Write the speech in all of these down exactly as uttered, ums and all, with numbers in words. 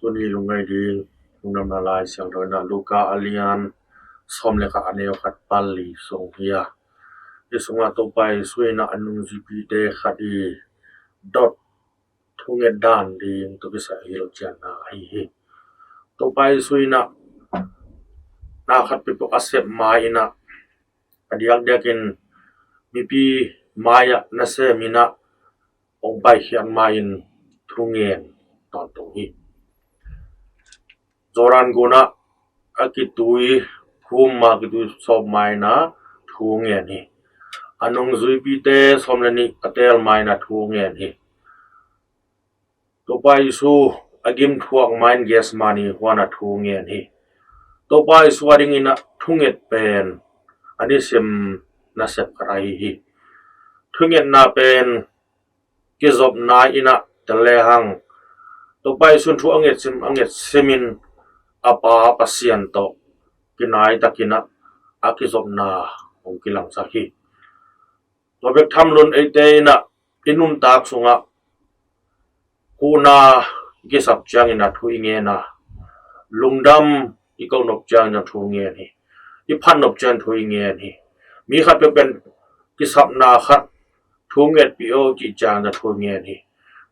Tuni lungngai ding lungdamna lai siangtho in ah Luka a lian sawm le khat, a neu khat pan li sung hi a, hi sungah Topa Jesu in ah a nungzuipite khat i dot thunget dan ding tawh kisai hilhcianna ahi hi. Topa Jesu in ah na khat peuhpeuh a sep ma-in ah a diakdiakin mipi mai-ah nasem in ah hong paikhiat ma-in thungen tawntung hi. Jordan gunah a kitui phum ma, kitui sawp ma-in ah thungen hi. A nungzuipite sawm le nih a teel ma-in ah thungen hi. Topa Jesu a gimthuak ma-in Gethsemane huan ah thungen hi. Topa Jesu a dingin ah thunget pen a nisim nasep khat ahi hi. Thungetna pen kizopna in ah tel lehang, Topa Jesu in thu a ngetsim a ngetsimin a Pa Pasian tawh kinai takin ah a kizopna hong kilangsak hi. Tua bek tham loin eite in ah i nuntak sungah huhna i kisap ciangin ah thu i ngen a, lungdam i kohnop ciangin ah thu ngen hi. I phatnop ciangin thu i ngen hi. Mi khat peuh pen kisapna khat thu ngetpih o cih ciangin ah thu ngen hi.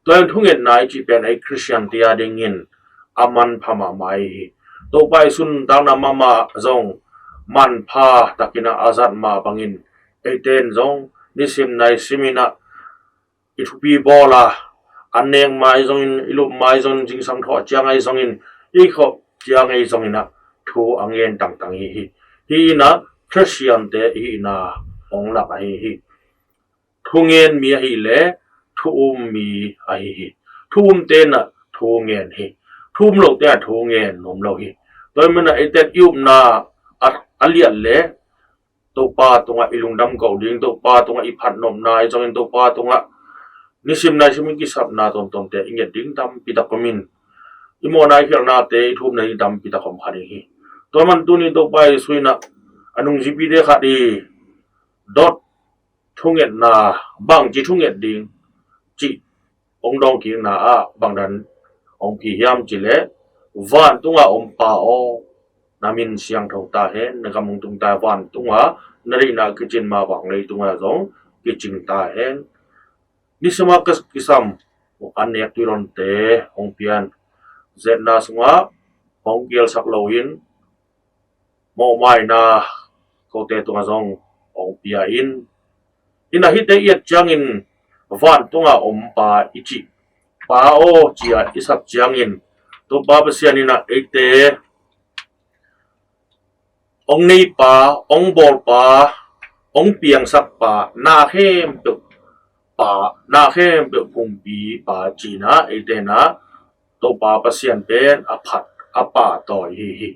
Tua in thungetna i cih pen ei Khristian te a dingin a manpha mahmah ahi hi. Topa Jesu nuntakna mahmah zong manpha takin ah a zat mah bangin eite in zong nisim naisim in ah i thupi bawl a, an nek ma ahi zongin, i lup ma ahi zongin, zingsang thawh ciang ahi zongin, i khawh ciang ahi zongin ah thu a ngen tangtang hi hi. Hih in ah Khristian te i hihna hong lak ahi hi. Thu ngen mi ahih leh thu um mi ahi hi. Thu umte in ah thu ngen hi. Thu um lote in ah thu ngen nuam lo hi. Tua ahih manin ah eite in i upna a, a liat leh Topa tungah i lungdam koh ding, Topa tungah i phatnopna ahi zongin, Topa tungah nisim naisim i kisapna tuamtuamte i nget ding tampi tak om in, i mawhna i khialhnate i thumna ding tampi tak om kha ding hi. Tua ahih manin tuni Topa Jesu in ah a nungzuipite khat i dot thungetna, bangci thunget ding cih hong dawngkikna ah bangdan hong pia hiam cih leh, "Vantunga om Pa aw, na min siangtho ta hen, na gam hong tung ta hen, vantunga na deihna kicin mah bang leitungah zong kicing ta hen." Nisim a kisam an nek tuilonte hong pian, zetna sungah hong kielsak loin mawhmaina kote tungah zong hong pia in, in ah hihte i et ciangin vantunga om Pa i cih, Pa aw ci-a i sak ciangin Topa Pasian in ah eite hong neipa, hong bawlpa, hong piangsakpa, na khempeuh Pa, na khempeuh phungpi Pa ci-in ah eite in ah Topa Pasian pen a phat, a pahtawi hi hi.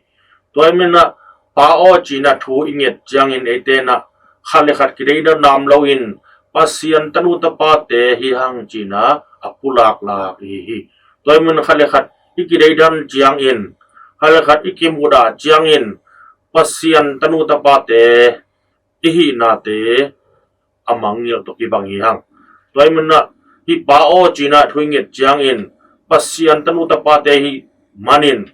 Tua ahih manin ah Pa aw ci-in ah thu i nget ciangin eite in ah khat le khat kideidan nuam loin Pasian tanu tapate hi hang ci-in ah a pulaklak hi hi. Tua ahih manin khat le khat i kideidan ciangin, khat le khat i kimudah ciangin Pasian tanu tapate i hihnate a mangngilh tawh kibang hi hang. Tua ahih manin ah hih Pa aw ci-in ah thu i nget ciangin Pasian tanu tapate i hih manin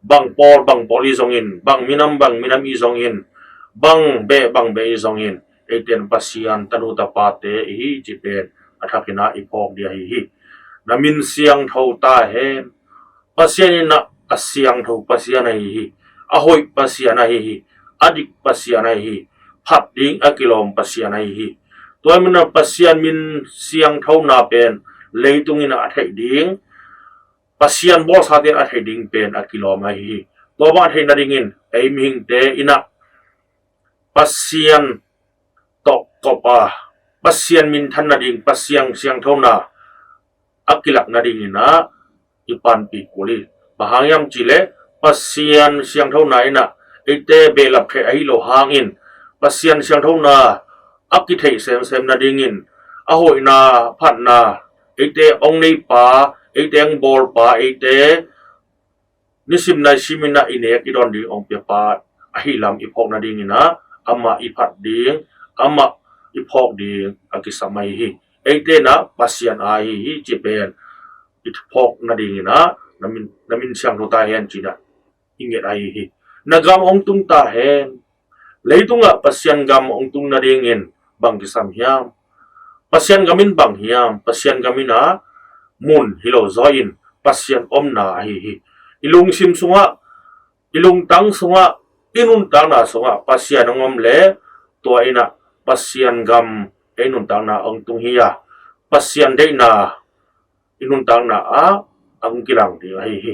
bang pawl bang pawl i zongin, bang minam bang minam i zongin, bang beh bang beh i zongin, eite in Pasian tanu tapate i hi cih pen a thakin ah i phawk ding ahi hi. Na min siangtho ta hen. Pasian in ah a siangtho Pasian ahi hi. A hoih Pasian ahi hi. A dik Pasian ahi hi. Phat ding a kilawm Pasian ahi hi. Tua ahih manin ah Pasian min siangthona pen leitung in ah a theih ding, Pasian bawlsate in a theih ding pen a kilawm ahi hi. Tua bang a theih nadingin ei mihingte in ah Pasian tawh kop a, Pasian minthan nading, Pasian siangthona a kilak nadingin ah i panpih kul hi. Bang hang hiam cih leh Pasian siangthona in ah eite behlap theih ahi lo hangin, Pasian siangthona a kitheih semsem nadingin, a hoihna, phatna, eite hong neipa, eite hong bawlpa, eite nisim naisim in ah i nek i dawn ding hong piapa ahi lam i phawk nadingin ah amah i phat ding, amah i phawk ding a kisam ahi hi. Eite in ah Pasian aa ahi hi cih pen i phawk nadingin ah na min, na min siangtho ta hen ci-in ah i nget ahi hi. Na gam hong tung ta hen. Leitungah Pasian gam hong tung nadingin bang kisam hiam? Pasian gam in bang hiam? Pasian gam in ah mun hi lo zaw in Pasian omna ahi hi. I lungsim sungah, i lungtang sungah, i nuntakna sungah Pasian hong om leh tua in ah Pasian gam ei nuntakna hong tung hi a, Pasian deihna i nuntakna ah a hong kilang ding ahi hi.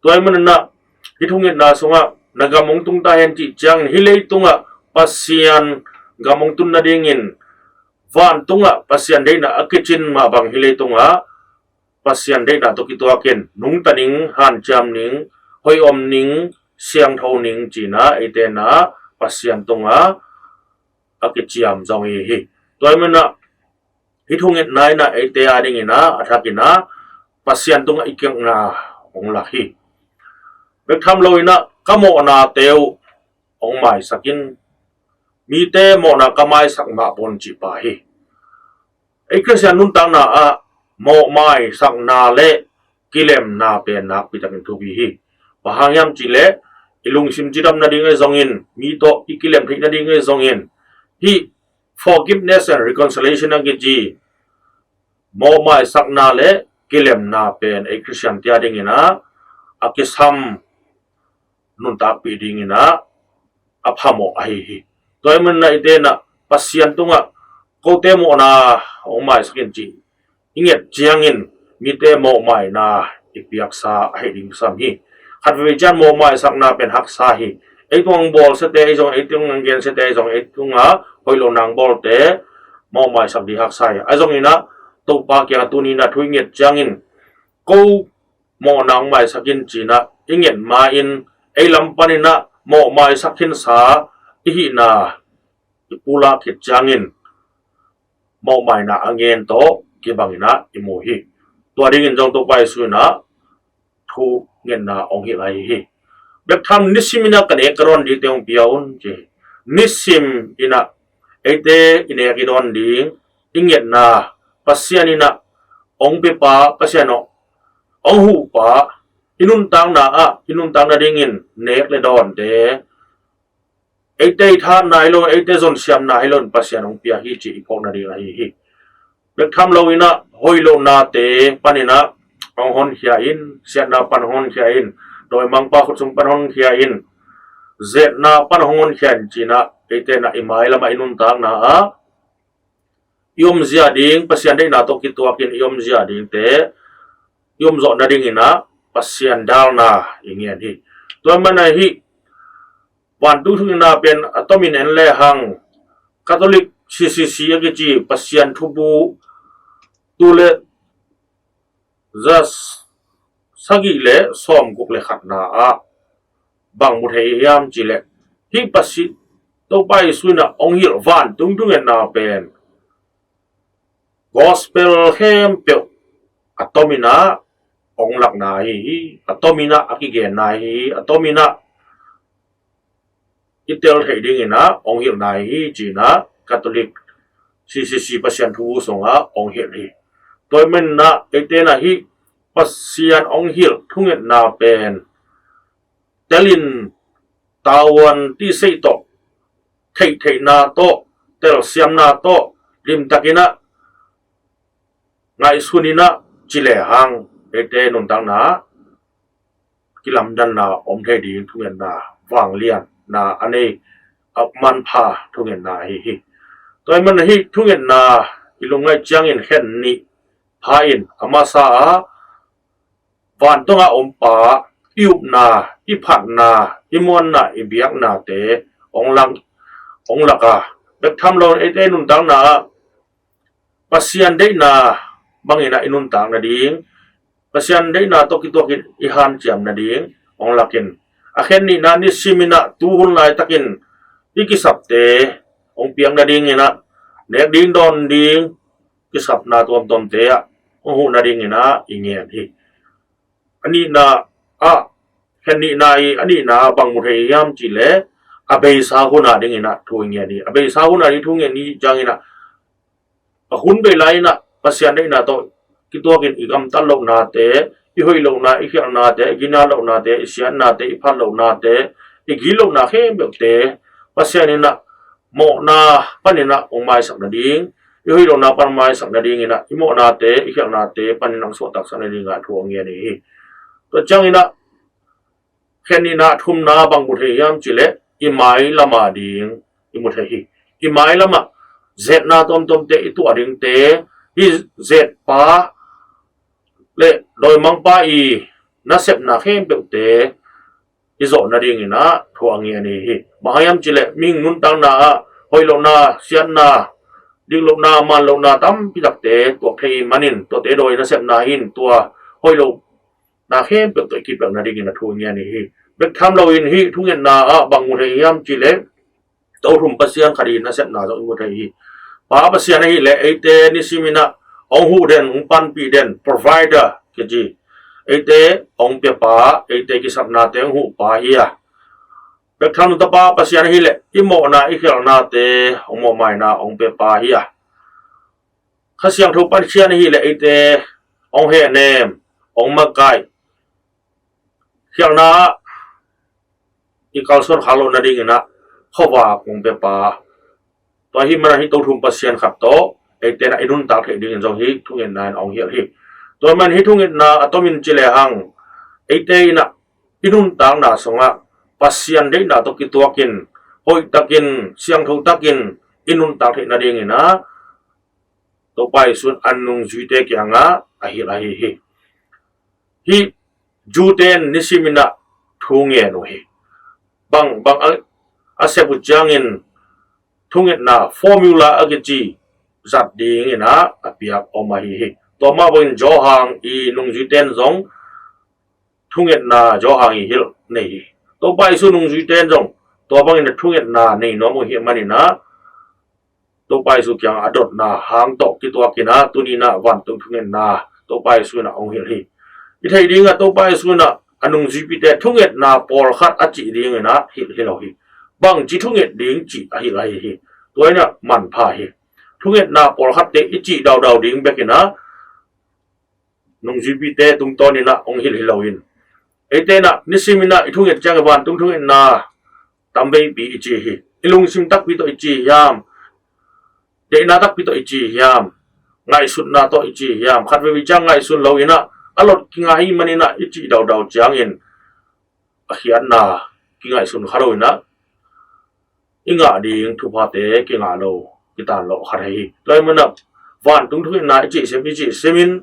Tua ahih manin ah hih thungetna sungah na gam hong tung ta hen cih ciangin hih leitungah Pasian gam hong tun nadingin vantungah Pasian deihna a kicin mah bang hih leitungah Pasian deihna tawh kituakin nungta ning, hanciam ning, hoih om ning, siangtho ning ci-in ah eite in ah Pasian tungah a kiciam zong hi hi. Tua ahih manin ah hih thungetna in ah eite a dingin ah a thakin ah Pasian tungah i kiatna hong lak hi. Bek tham loin ah ka mawhnate uh hong maisak in, mite mawhna ka maisak mah pon cih pa hi. Ei Khristian nuntakna ah mawh maisakna le kilemna pen nakpi takin thupi hi. Bang hang hiam cih leh i lungsim cidam nading ahi zongin, mi tawh i kilem theih nading ahi zongin, hih forgiveness and reconciliation a kici mawh maisakna le kilemna pen ei Khristian te a dingin ah a kisam nuntakpih dingin ah a phamawh ahi hi. Tua ahih manin ah eite in ah Pasian tungah kote mawhna hong maisak in cih i nget ciangin mite mawh maina i piaksa ahi ding kisam hi. Khat veivei ciang mawh maisakna pen haksa hi. Ei tungah hong bawlsiate ahi zong, ei tungah hong gensiate ahi zong, ei tungah hoih lo na hong bawlte mawh maisak ding haksa hi. Ahi zongin ah Topa kiangah tuni in ah thu i nget ciangin ko mawhna hong maisak in ci-in ah i nget ma-in ei lam panin ah mawh maisak khinsa i hihna i pulak khit ciangin mawhmaina a ngen tawh kibangin ah i mu hi. Tua dingin zong Topa Jesu in ah thungetna hong hilh ahi hi. Bek tham nisim in ah ka nek ka dawn dingte hong pia un ci hi. Nisim in ah eite i nek i dawn ding i ngetna Pasian in ah hong piapa, Pasian hong huhpa, i nuntakna ah i nuntak nadingin nek le dawnte eite i thahatna hi lo, eite zonsiamna hi lo in Pasian hong pia hi cih i phawk nading ahi hi. Bek tham loin ah hoih lohnate panin ah hong honkhia in, siatna pan hong honkhia in, dawimangpa khut sung pan hong honkhia in, zetna pan hong honkhia in ci-in ah eite in ah i mailam ah i nuntakna ah i omzia ding, Pasian deihna tawh kituakin i omzia dingte i omzawh nadingin ah Pasian dalna i ngen hi. Tua ahih manin ah hih vantung thungetna pen a tomin en lehang Catholic C C C a kici Pasian thubu tul le za sagih le sawmguk le khatna ah bang mu thei hiam cih leh, hih Pasian, Topa Jesu in ah hong hilh vantung thungetna pen gospel khempeuh a tomin ah hong lakna ahi hi. A tomin ah a kigenna ahi hi. A tomin ah i tel theih dingin ah hong hilhna ahi hi ci-in ah Catholic C C C Pasian thubu sungah hong hilh hi. Tua ahih manin ah eite in ah hih Pasian hong hilh thungetna pen telin tavuan tihseih tawh, theihtheihna tawh, telsiamna tawh limtakin ah ngaihsun in ah ci lehang eite nuntakna ah kilamdanna om thei ding thungetna, vanglianna a nei, a manpha thungetna ahi hi. Tua ahih manin ah hih thungetna i lungngaih ciangin khen nih pha in a masa ah vantungah om pa i upna, i phatna, i muanna, i biaknate hong lak, hong lak a, bek tham loin eite nuntakna ah Pasian deihna bangin ah i nuntak nading, Pasian deihna tawh kituakin i hanciam nading hong lakin, a khen nihna, nisim in ah tu hun laitakin i kisapte hong piak nadingin ah nek ding dawn ding kisapna tuamtuamte ah hong huh nadingin ah i ngen hi. A nihna ah, khen nihna i a nihna ah bang mu thei hiam cih leh a beisa hun a dingin ah thu i ngen hi. A beisa hun a ding thu ngen hi ciangin ah a hun bei lai in ah Pasian deihna tawh kituakin i gamtat lohnate i hoih lohna, i khialhnate, i ginat lohnate, i siatnate, i phat lohnate, i gilo na khempeuhte Pasian in ah mawhna panin ah hong maisak nading, i hoih lohna pan maisak nadingin ah i mawhnate, i khialhnate panin ah hong suahtaksak nadingah thu a ngen hi. Tua ciangin ah khen nihna, thumna bang mu thei hiam cih leh i mailam a ding i mu thei hi. I mailam ah zetna tuamtuamte i tuah dingte, hih zetpa le dawimangpa i nasepna khempeuhte i zawh nadingin ah thu a ngen hi. Bang hang hiam cih leh mihing nuntakna ah hoih lohna, siatna, dik lohna, man lohna tampi takte tuak thei manin tuate dawi nasepna hi in tua hoih lohna khempeuh tawh i kipelh nadingin a thu a ngen hi. Bek tham loin hih thungetna ah bang mu thei hiam cih leh Tothum Pasian khat i nasepna zong i mu thei hi. Pa Pasian ahih leh eite nisimin ah hong huh den, hong panpih den, provider kici. Eite hong piapa, eite kisapnate hong huhpa hi a, bek tham loin Tapa Pasian ahih leh i mawhna, i khialhnate hong mawhmaina, hong piapa hi a, Kha Siangtho Pasian ahih leh eite hong hehnem, hong makaih, khialhna ah i kalsuan kha loh nadingin ah khuavak hong piapa. Tua ahih manin hih Tothum Pasian khat tawh eite in ah i nuntak theih dingin zong hih thungetna in hong hilh hi. Tua ahih manin hih thungetna a tomin ci lehang eite in ah i nuntakna sungah Pasian deihna tawh kituakin, hoihtakin, siangthotakin i nuntak theih nadingin ah Topa Jesu in a nungzuite kiangah a hilh ahi hi. Hih Jew-te in nisimin ah thu ngen uh hi. Bang, bang a, a sep uh ciangin thungetna formula a kici zat dingin ah a piak om ahi hi. Tua mah bangin Johan i nungzuite in zong thungetna Johan i hilh nei hi. Topa Jesu nungzuite in zong tua bangin a thungetna nei nuam uh hi manin ah Topa Jesu kiangah a dotna hang tawh kituakin ah tuni in ah vantung thungetna Topa Jesu in ah hong hilh hi. I theih dingah Topa Jesu in ah a nungzuipite thungetna pawlkhat a cih dingin ah hilh hi lo hi. Bangci thunget ding cih a hilh ahi hi. Tua in ah manpha hi. Thungetna pawlkhatte i cih daudau ding bekin ah nungzuipite tungtawnin ah hong hilh hi loin, eite in ah nisimin ah i thunget ciangin vantung thungetna tamveipi i ci hi. I lungsim takpi tawh i ci hiam? Deihna takpi tawh i ci hiam? Ngaihsutna tawh i ci hiam? Khatveivei ciang ngaihsun loin ah a lot kinga hi manin ah i cih daudau ciangin a khiatna kingaihsun kha loin ah i ngah ding thuphate kingah lo, kitan lo khat ahi hi. Tua ahih manin ah vantung thungetna i cih sim, i cih simin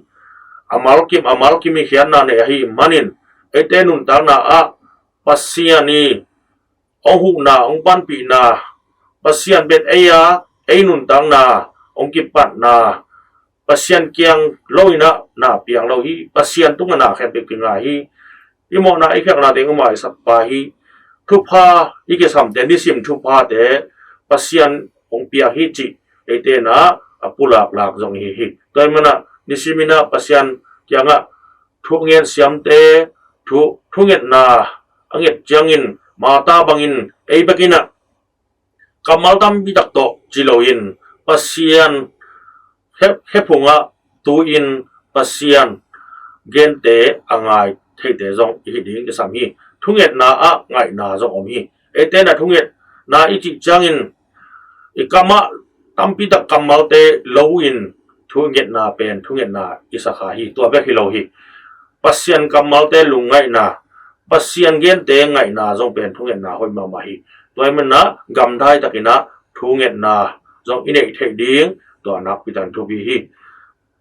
a malkim, a malkim i khiatna nei ahi manin eite nuntakna ah Pasian i hong huhna, hong panpihna, Pasian bek ei a ei nuntakna hong kipatna, Pasian kiang loin ah na piang lo hi. Pasian tungah na khempeuh kinga hi. I mawhna, i khialhnate hong maisakpa hi. Thupha i kisamte, nisim thuphate Pasian hong piak hi cih eite in ah a pulaklak zong hi hi. Tua ahih manin ah nisimin ah Pasian kiangah thu ngen siamte, thu, thungetna a nget ciangin Martha bangin ei bekin ah kammal tampi tak tawh ci loin Pasian khe, khe phungah tu-in Pasian gente a ngai theite zong i hi ding kisam hi. Thungetna ah ngaihna zong om hi. Eite in ah thungetna i cih ciangin i kamah tampi tak kammalte lo-in thungetna pen thungetna i sakha hi. Tua bek hi lo hi. Pasian kammalte lungngaihna, Pasian gente ngaihna zong pen thungetna hoih mahmah hi. Tua ahih manin ah gamdai takin ah thungetna zong i neih theih ding tua nakpi takin thupi hi.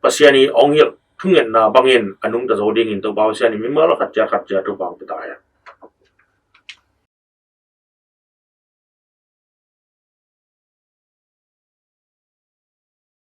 Pasian i hong hilh thungetna bangin a nungta zo dingin Topa Pasian in mimal khat ciat khat ciat thupha hong pia ta hen.